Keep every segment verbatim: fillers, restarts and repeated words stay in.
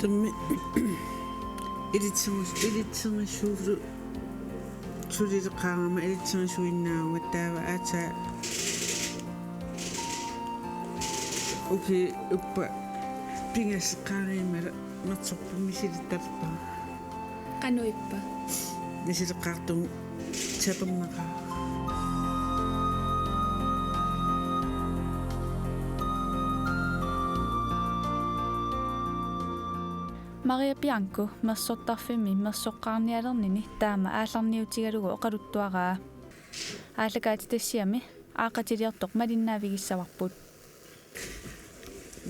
Tammi ilitsernis-, ilitsernissuusu sulileqaarama ilitsernissuinnaavunga taava aatsaat ukiut uppa pingasut qaangiummata mersorput misilittarpara. Qanoq ippa? Misileqaartugut sapernaqaaq. Maria Bianco mersortarfimmi mersoqqaarnialernini taama aallarniutigalugu oqaluttuaraa. Aallakaatitassiami aaqqatiliortoq malinnaavigissavarput.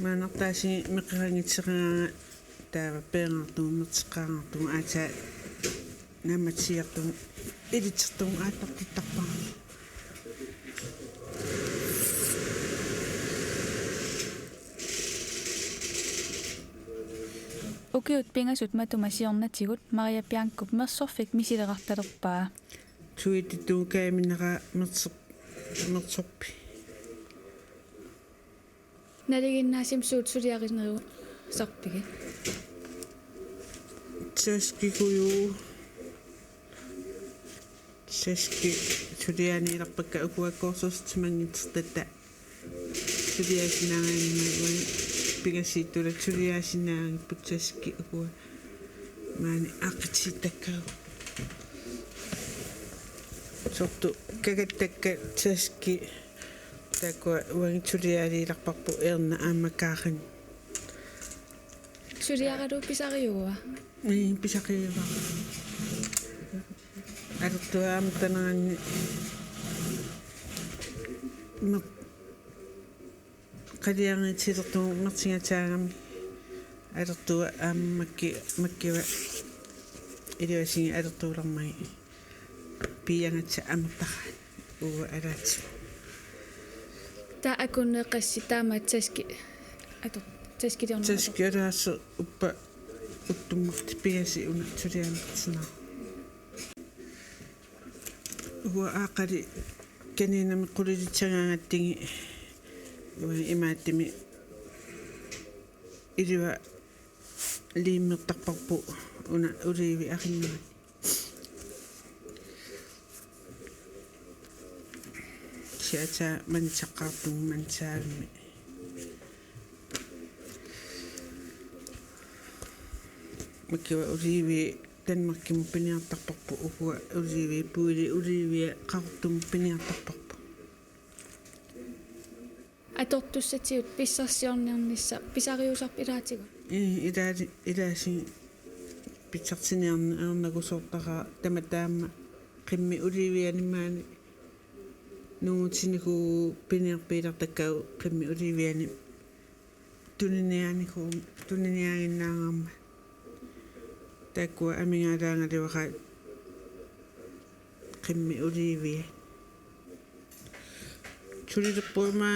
Maanna taasigi meqeranngitseqaanga taava peerartugut mersoqqaartugut aatsaat naammatsiartugut ilitsertugut aallartittarpara. Ukiut pingasut matuma siornatigut Maria Biancop mersorfik misileqartalerpaa. Suitittugut kajuminneqaaq merso-, mersorpik. Nalinginnaasumik suut suliarinerusarpigit? Taskikujuit. Taskit suliaaniilerpakka ukua korsorsimanngitsertatta. Suliaasinaanngimmat uani pingasuuttullu suliaasinaanngippat taskit ukua. Maani aaqqitittakkagut. Soorlu kagattakkat taskit taakkua uani suliaaliilerparput Erna aamma Karin. Suliaralugu pisariuva? Ii, pisariuara. Alertuara aamma taneranni mer-, qaliarinngitsilertugut mertigataagami alertuara aamma makki-, makkiva iluasiga alertuulermagit. Piiagassat amertaraat uagut alaatigut. Taava akunneqassi taama taski-, ator-, taskiliorneq ator-. Taskialaassoq uppa uttummartik pingasut una sulianertinnaa. Uanga aaqqali kaninamik qulilitsagaangatsigit uanga imaattumi ilua liimmertarparput una oliivi arinngani. Siataa mansaqqaartugut mansaavimmi. Makkiva oliivi Danmarkimut piniartarparput ukua oliivi puili oliivia Qaqortumut piniartarparput. Atortussatigut pissarsiorniarnissaq pisariusarpit ilaatigut? Ii, ilaali-, ilaassigit pissarsiniarneq ajornakusoortara tamatta aamma qimmit oliivianik maani nungutinnikuuvugut piniarpiilertakkagut qimmit oliivianik tuniniaanikuuvugut, tuniniaaginnaaramma. Taakkua amigaalaagaluaraat qimmit oliiviat. Sulilerpunga aamma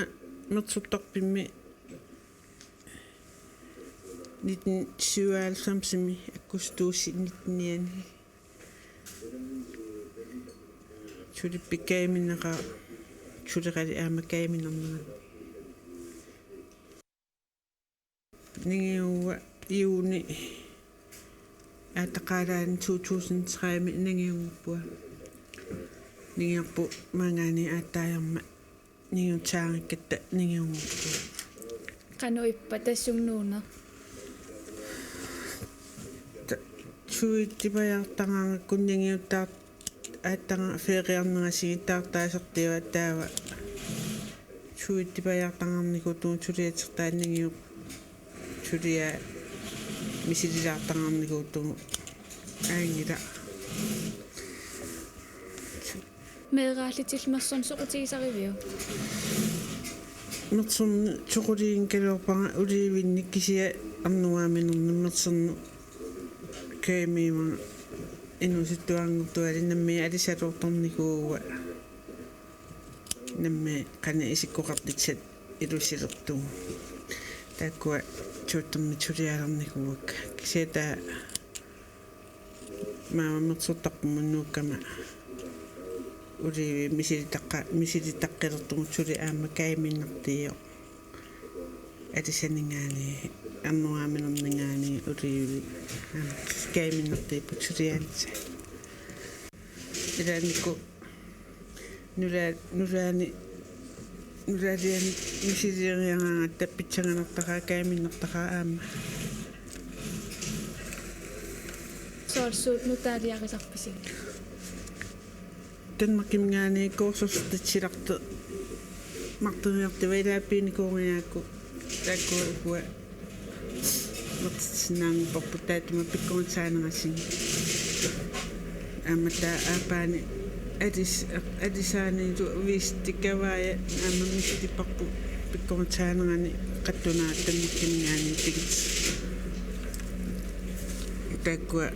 mersortarfimmi nitten syvoghalvfemsimi aggustip nitten-iani. Sulippit kajuminneqaaq, suleqali aamma kajuminnernerani. Ningiuvoq juuni aattaqalaani to tusind tredive ningiunngorpunga. Ningiorput maanngaanniit aatsaagiarmat ningiusaarikkatta ningiunngorpunga. Qanoq ippa tassunga nuuneq? Ta-, suitsupajaartaraangakku ningiuttaar-, aatsaaginnaq feriarnerisigut taartaasartiua taava. Suitsupajaartaraanikuuvugut suliassartaa ningiuvoq. Suliaq misililaartaraanikuuvugut aajuna. Meeraallutillu mersorneq soqutigisariviuk? Mersorneq soqutigikkaluarpara oliivinnik kisianni arnuaaminernik mersorneq kajumiummat inuusuttuaranngortuali nammineq alisaloortarnikuuaa. Nammineq qanoq isikkoqartussat ilusilertugut. Taakkua suuttummi sulialernikuuakka. Kisianni taava maama mersortarpugut nuukkama oliivi misilitaqqa-, misilitaqqilertugut suli aamma kajuminnartuuvoq. Alisaninngaanniit, ernumaaminerninngaanniit, oliivi, aamma kajuminnartuupput suliaanissaq. Ilaannikkut nula-, nulaani, nulaaliani misiliinnartarpara, pissanganartaqaaq, kajuminnartaqaaq aamma. Soorlu suut nutaaliarisarpisi? Danmarkiminngaanniit kursusertitsilertoq marloriartuuvoq, ilaa piinikuunngiaakku taakku ukua marloriartuusinnaanngipput, taassuma pikkorissaanerisigut. Aamma taava aappaani alis-, alisaanilu visit kavaajat aamma misilippavut pikkorissaanerani, qattunaat Danmarkiminngaanniit tikit. Taakkua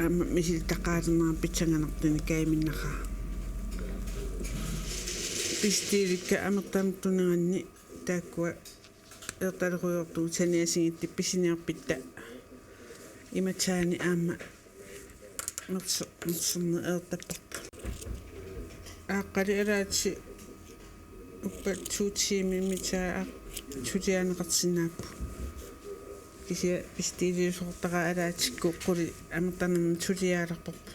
aamma misilittaqalernerani pissanganartunik kajuminnaqaaq. Pistillikka amerlanertuuneranni taakkua eertalerujoortugut, saniatigut pisiniarpitta imaattunik aamma merso-, mersorneq eertapparput. Aaqqali alaatsip uppa to tiimit mitaat aaq-, suliaaneqarsinnaapput. Kisianni pistilliusoqartara alaatsikkut qulit amerlanermut suliaalerparput.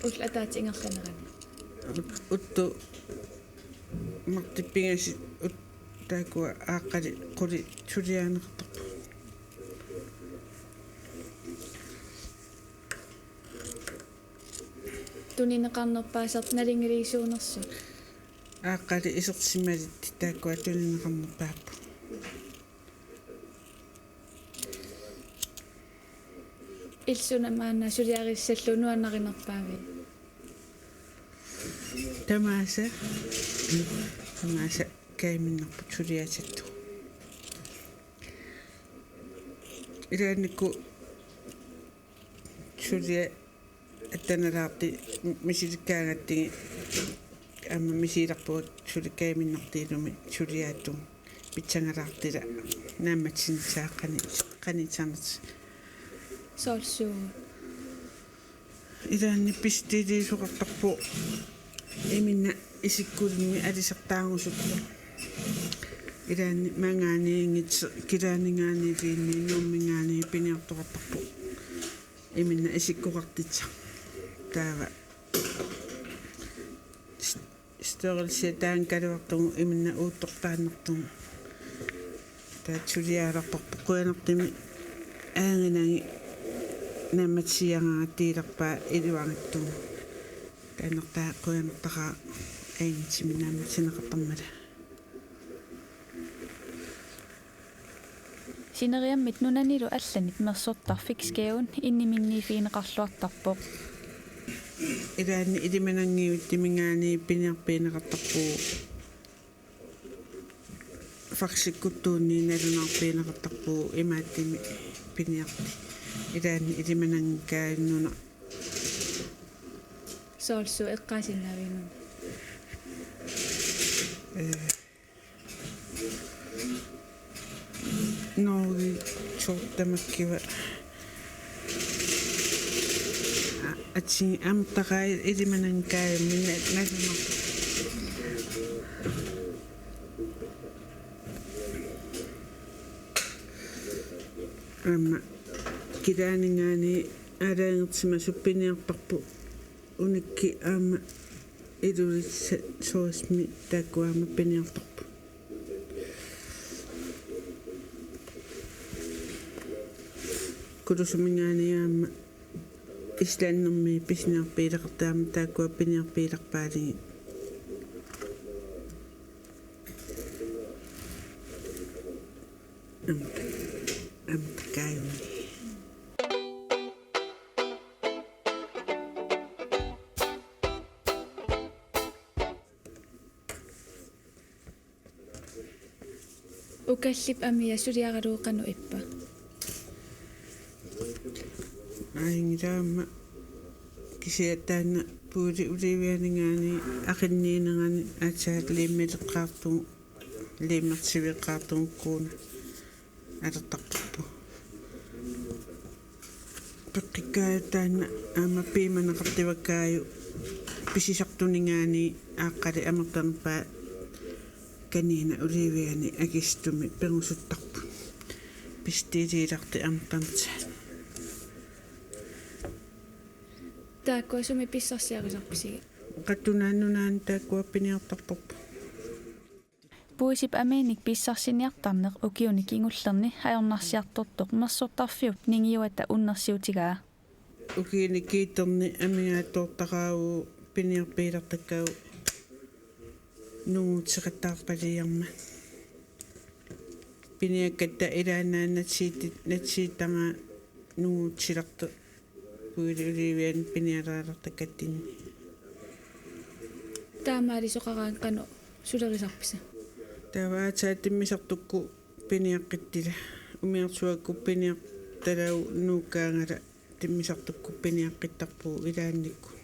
Ullut ataatsip ingerlanerani. Ut-, uttut marluk pingasut ut-, taakkua aaqqali qulit suliaaneqartarput. Tunineqarnerpaasartoq nalunngiliisuunersoq. Aaqqali isersimallutik taakkua tunineqarnerpaapput. Illit suna maanna suliarissallugu nuannarinerpaavit? Tamaasa, tamaasa kajuminnarput suliassatut. Ilaannikkut suliat attanalaartut misilikkaangatsigu aamma misilerpugut suli kajuminnartuullutik suliaatut, pitsanngaartut ila naammassinissaat qani-, qanitsanertik. Soorlu suut? Ilaanni pistilliusoqartarpoq iminna isikkulimmik alisartaarusuttoq. Ilaanni maanngaanniit inngitsoq, kilaaninngaanniilluunniit Nuumminngaanniit piniartoqartarpoq. Iminna isikkoqartussaq. Taava s-, størrelse taanna kaluartugut iminna uuttortaannartugut. Taava suliaalerparput qujanartumik aaginagit naammassigaangattuulerpaa iluangattugut. Taanna taava qujanartaqaaq aaginnatimik naammassineqartarmata. Sineriammit nunanilu allanit mersortarfik Skæven inniminniiffigineqarluartarpoq. Ilaanni ilimananngiuttiminngaanniit piniarpigineqartarpugut. Faxikkulluunniit nalunaarpigineqartarpugut, imaattumik piniartut. Ilaanni ilimananngikkaagut nuna. Soorlu suut eqqaasinnaavigit nuna? Ee, Norge, George tamakkiva. A-, atsinngi amertaqaat ilimananngikkaagut minna nalunar. Aamma kilaaninngaanniit aalajangersimasut piniartarput. Unikkit aamma Ilulissat Sorismi taakku aamma piniartarput. Kulusuminngaanniit aamma Islandimi pisiniarpigileqartut aamma taakkua piniarpigilerpaalugit. Aamma, aamma kajuminnaq. Ukallip amia suliaralugu qanoq ippa? Aa, ingilaamma kisianni taanna puili Olivianinngaanniit aqinniinnerani aatsaat liimmileqqaartugut, liimmersiveeqqaartugut kuuna alertarparput. Peqqikkaajuttaaq aamma piumaneqartuakkaajuk pisisartuninngaanniit aaqqali amerlanerpaat Kanina Oliviani akistumik perusuttarput. Bestiliilartik amerlanertigut. Taakkua sumi pissarsiarisarpisigit? Qallunaat Nunaanni taakkua piniartarparput. Puisip amiinik pissarsiniartarneq ukiuni kingullerni ajornarsiartortoq mersortarfiup ningiuata unnersiutigaa. Ukiuni kiitterni amigaattoortaraavugut piniarpigilartakkavut nunguuteqattaarpaliarmat. Piniakkatta ilaannaat natsiitit-, natsiittaraat nunguuteqattaartut Puili Oliviani piniaraalertakkatinni. Taamaalisoqaraangat qanoq sulerisarpisi? Taava aatsaat timmisartukkut piniaqqittarput. Umiarsuakkut piniartaraat nuukkaangata timmisartukkut piniaqqittarpugut ilaannikkut.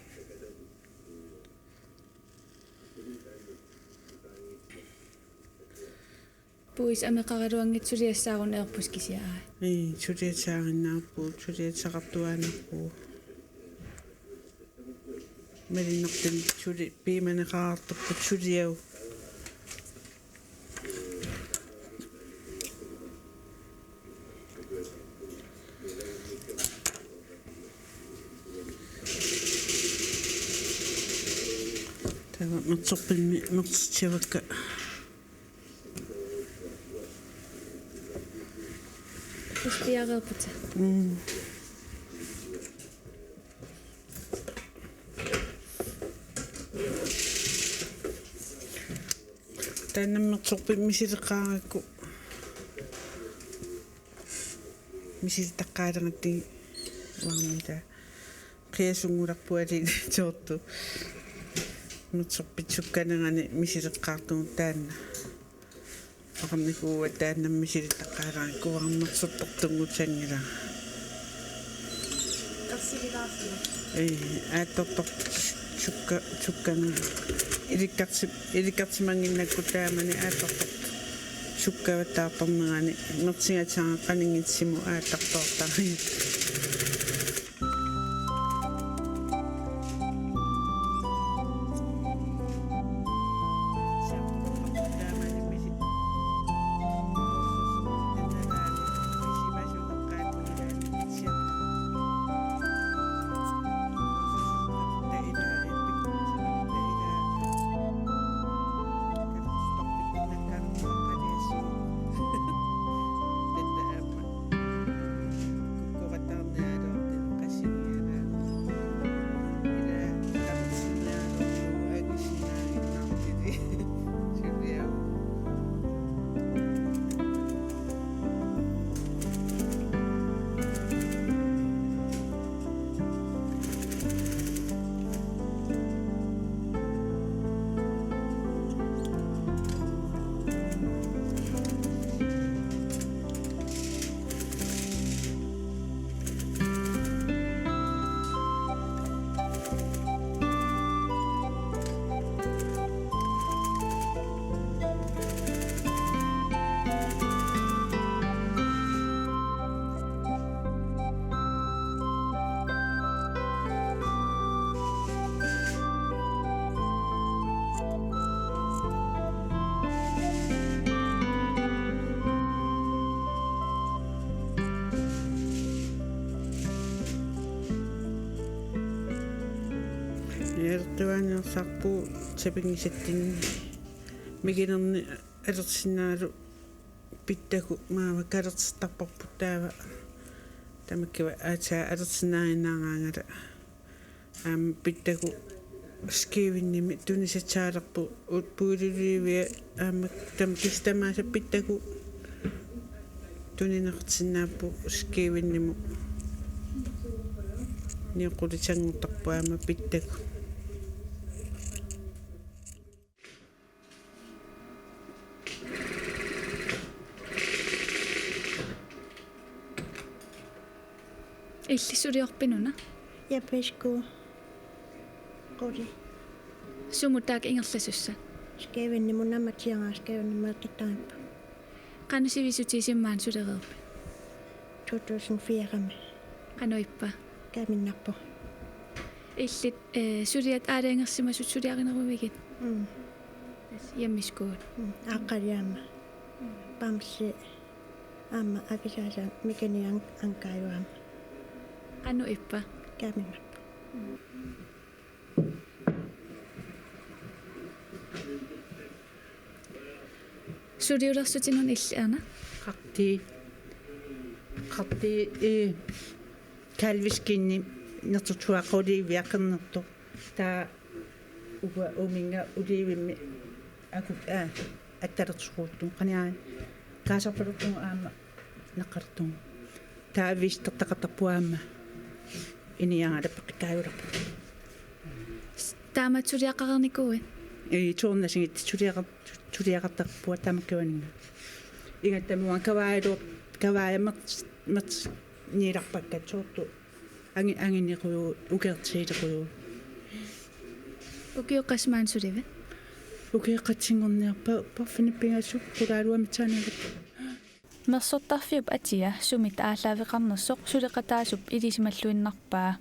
Puisi ameqaraluanngitsoq suliassaarunnarpusi kisianni. Ii, suliassaarunnarpugut, suliassaqartuaannarpugut. Malinnaatitut suli piumaneqartarpugut suliagut. Taava mersorpimmi mersitsivakka. Ustiareerpugut. Mm. Taanna mersorpimmi misileqqaarakku. Misilittaqqaaleratsigit uanga taava. Qiasunngulerpugut aliinnartoortut. Mersorpit sukkanerani misileqqaartugut taanna. Oqarnikuuara taanna misilittaqqaalerakku uanga mersortortunnguussanngilara. Ee, aattortortut sukka-, sukkanerani. Ilikkarti-, ilikkartimannginnakku taamani aattortortut sukkavattaartornerani. Mersigassara qaninngitsimut aattortoortariaqarpoq. Ertuaniarsarpu sapinngisatsinni mikinerni alersinnaalu Pittagut maava kalertittarparput taava. Tamakkiva aatsaat alersinnaaginnaaraangata. Aamma Pittagut Skævinimi tunisassaalerput ut-, Puili Olivia aamma tam-, kisianni tamaasa Pittagut tunineqarsinnaapput Skævinimut. Nioqqulisanngortarpoq aamma Pittagut. Illit suliorpit una? Japesko. Quli. Sumut taakku ingerlasussat? Skævinimut nammatsiaraa Skævinimut attattaarippa. Qanoq sivisutigisumik maani sulereerpit? To tusind fire-mi. Qanoq ippa? Kaaminnarpoq. Illit, eh, suliat aalajangersimasut suliarineruigit? Mm. Hjemmeskuut. Mm, aaqqaliaama. Bamse aamma akisaasa mikanian ankaajuama. Qanoq ippa? Kaaminnappa. Suliulersutinun illit aana? Qaqti. Qaqti, eh, kalviskinni nertorsuaq oliviaqernertoq. Taava uanga uuminnga olivimmi aku, aa, attalersuuttugut qaniaani kaasarpalertugut aamma naqqalertugut. Taava viistertaqartarpugut aamma iniagalappaqikaajulerpu. Taama suliaqareernikuuit? Ii, tuornasigit suliaqar-, suliaqartarpugut tamakkiuaninnga. Ingattamuan kavaajalu-, kavaajammat-, mat-, niilarpakka soorlu angi-, angineruju, ukeertiileruju. Ukioqqat maani sulivit? Ukioqqatsinngorniarput, pa-, parfineq pingasut, qulaaluamit saaniagut. Mersortarfiup atia sumit aallaaveqarnersoq suleqataasup ilisimalluinnarpaa.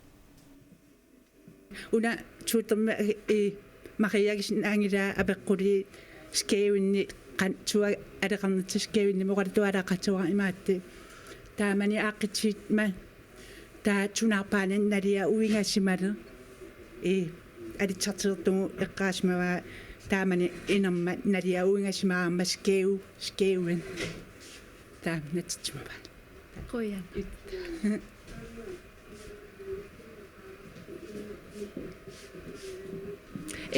Una suutermi, eh, Maria Kisin angila apeqquli skævinni qan-, sua aleqarnitsi skævinni moqalatualaaqatsuara imaatti. Taamani aaqqitsit ma-, taava sunaarpaani nalia uingasimali. Eh, alitsartilertugut eqqaasimavaa taamani inerma nalia uingasimaarama skæv-, skævin. Taama natsitsimavaa. Qujan.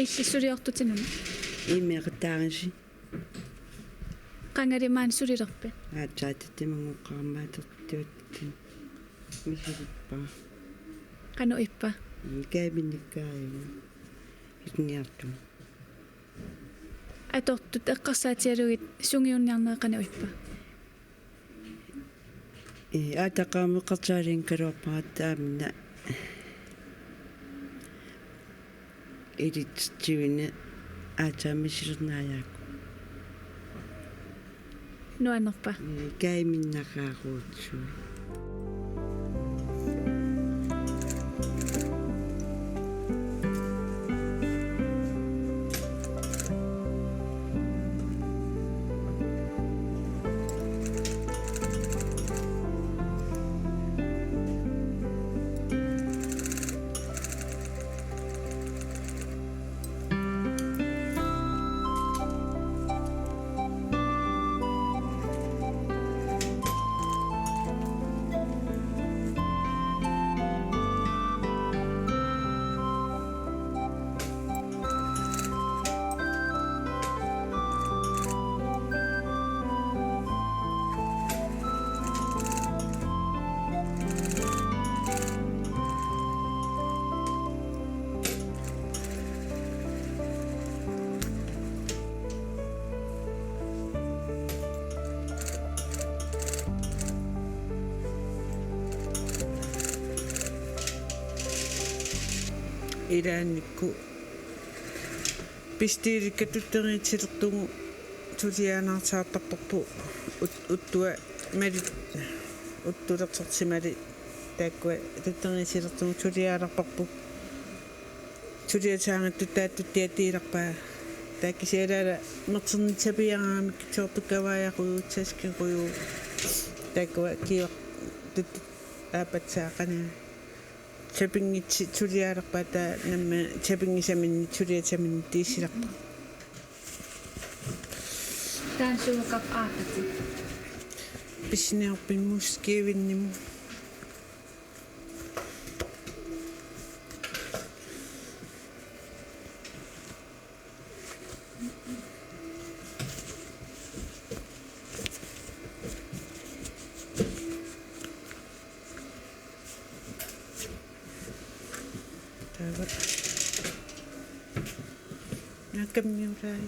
Illit suliortutinuna? Imeqataarisi. Qangali maani sulilerpit? Aatsaat timangoqqaarmaatertuattut. Misilippaa. Qanoq ippa? Kaaminnakkaajuna. Ikinniartugut. Atortut eqqarsaatigalugit sungiunniarneq qanoq ippa? Ii, aataqaamut eqqarsaaligaluarpara taamna ilitsersuineq aatsaat misilernaajaakku. Nuannerpa? Ii, kaaminnaqaarutsu. Ilaannikkut pistiilikka tutteriitsilertugut suliaanaarsaartarparput ut-, uttua mali uttulersortimali taakkua tutteriitsilertugut suliaalarparput. Suliasaangattut taattut tiatiilarpaa. Taakku kisianni ilaala merterni tapiaramik soorlu kavaajarujuk, taskerujuk. Taakkua kiivartut aappatsaaqanaa. Tapinngissi suliaalarpaa taava namma tapinngisaminnik suliasaminnit tiissilarpaa. Taanna suugaap aappati? Pisiniarfimmut skævinnimut. Taava. Nakammiurai.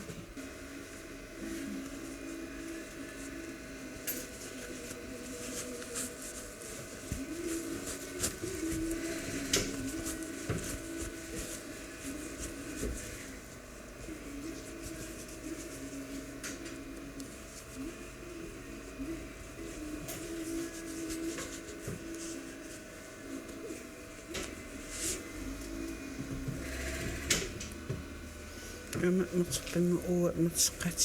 Aamma mersorpannguaq uanga mersoqqaat.